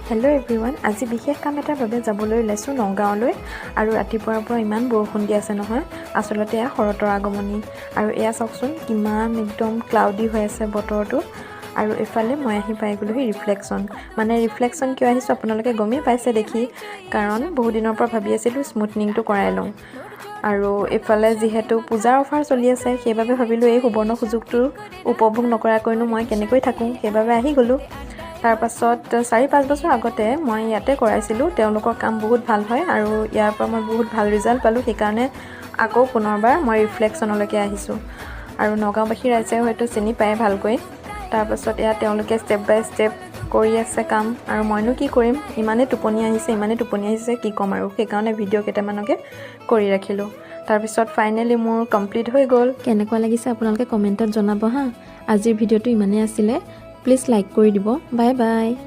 Hello' everyone, আজি বিশেষ কাম এটাৰ বাবে যাবলৈ ওলাইছোঁ নগাঁৱলৈ। আৰু ৰাতিপুৱাৰ পৰা ইমান বৰষুণ দি আছে নহয়। আচলতে এয়া শৰতৰ আগমনি। আৰু এয়া চাওকচোন, কিমান একদম ক্লাউডি হৈ আছে বতৰটো। আৰু এইফালে মই আহি পাই গ'লোহি ৰিফ্লেকশ্যন। মানে ৰিফ্লেকশ্যন কিয় আহিছোঁ আপোনালোকে গমেই পাইছে দেখি, কাৰণ বহু দিনৰ পৰা ভাবি আছিলোঁ স্মুথনিংটো কৰাই লওঁ। আৰু এইফালে যিহেতু পূজাৰ অফাৰ চলি আছে, সেইবাবে ভাবিলোঁ এই সুবৰ্ণ সুযোগটো উপভোগ নকৰাকৈনো মই কেনেকৈ থাকোঁ। সেইবাবে আহি গ'লোঁ। তাৰপাছত 4-5 বছৰ আগতে মই ইয়াতে কৰাইছিলোঁ। তেওঁলোকৰ কাম বহুত ভাল হয় আৰু ইয়াৰ পৰা মই বহুত ভাল ৰিজাল্ট পালোঁ। সেইকাৰণে আকৌ পুনৰবাৰ মই ৰিফ্লেকশ্যনলৈকে আহিছোঁ। আৰু নগাঁওবাসী ৰাইজে হয়তো চিনি পায় ভালকৈ। তাৰপাছত এয়া তেওঁলোকে ষ্টেপ বাই ষ্টেপ কৰি আছে কাম। আৰু মইনো কি কৰিম? ইমানেই টোপনি আহিছে, ইমানেই টোপনি আহিছে, কি ক'ম আৰু। সেইকাৰণে ভিডিঅ' কেইটামানকে কৰি ৰাখিলোঁ। তাৰপিছত ফাইনেলি মোৰ কমপ্লিট হৈ গ'ল। কেনেকুৱা লাগিছে আপোনালোকে কমেণ্টত জনাব হা। আজিৰ ভিডিঅ'টো ইমানেই আছিলে। প্লিজ লাইক কৰি দিব। Bye bye.